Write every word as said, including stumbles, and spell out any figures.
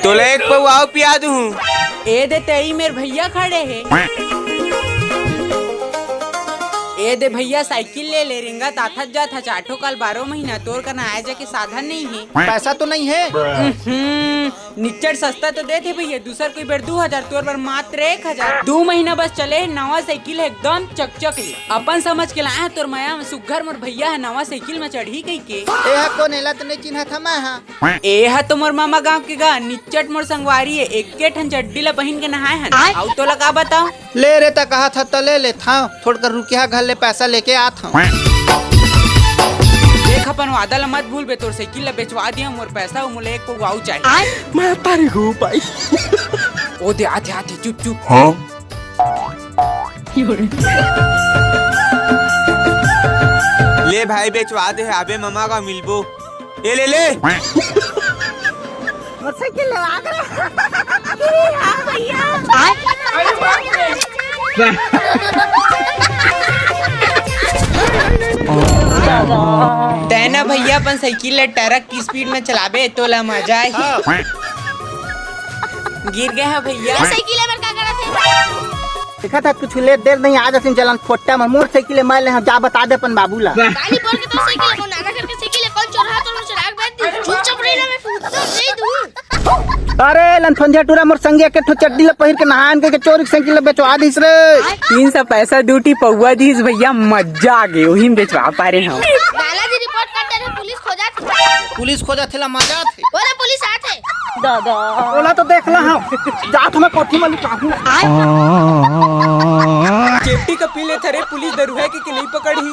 तोला एक पउवा अउ पिया दूं। ए दे, तेई मेर भैया खड़े हे। ए दे भैया, साइकिल ले ले, रेंगत आथत जात हस, आठो काल बारो महीना, तोर कना आए जाके साधन नइ हे। पैसा तो नइ हे। हम्म, निच्चट सस्ता तो देथे भैया, दूसर कोई बेर दू हजार, तोर बर मात्र एक हजार। दू महीना बस चले हे, नवा साइकिल हे, एकदम चकचक ले। अपन समझ के लाए हे तोर मया में सुग्घर मोर भैया हे, नवा साइकिल में चढ़ही कहिके। ए हा कोन, एला तो नइ चिन्हत हंव मैं हा। ए हा तो मोर मामा गांव के गा, निच्चट मोर संगवारी हे, एके ठन चड्डी ला पहिन के नहाए हन। आय। अउ तोला का बताओं? ले रे, त कहत हस त ले लेथंव, थोड़कन रुकिहा, घर ले पैसा लेके आथंव। देख, अपन वादा ला मत भूलबे, तोर साइकिल ला बेचवा दिहंव, मोर पैसा अउ मोला एक पउवा अउ चाही। आय। मैं तारी गो पाई। ओ दे, आथे, आथे, चुप, चुप। हाँ? ले भाई, बेचवा दे, आबे ममा का मिलबो। ए ले ले। मोटरसाइकिल लेवा दे। हाँ भैया। तैं ना भैया अपन साइकिल ले ट्रक की स्पीड में चलाबे, तोला मजा आही। हाँ। गिर गे हस भैया। ये साइकिल हे, बर का करत हे? देखत हस, कुछ ले देर नहीं, आज असिन चलन फोट्टा में मोर साइकिल हे, मैं ले हंव, जा बता दे अपन बाबू ला। काली बोल के तो साइकिल हे, वो नाना करके साइकिल हे, कौन चोरहा तो चोरा के बेच दी। चुपचाप रही ना, मैं फूट तो दे दूं। अरे लंथोंझा टूरा, मोर संगी एक ठो चड्डी ला पहिर के नहान के चोरी के साइकिल ला बेचवा दिस रे। तीन सौ पैसा दू ठी पउवा दिस भैया, मजा आ गे, उही में बेचवा पारे हंव। लाला जी रिपोर्ट कर दे रहे, पुलिस खोजथे। पुलिस खोजथे ला मजा आथे। ओला पुलिस आथे। दादा। ओला तो देख ला हम। जात हमें कोठी में लुकाहूं। केवटी का पी लेथे रे, पुलिस दरुहा के, के नहीं पकड़ही।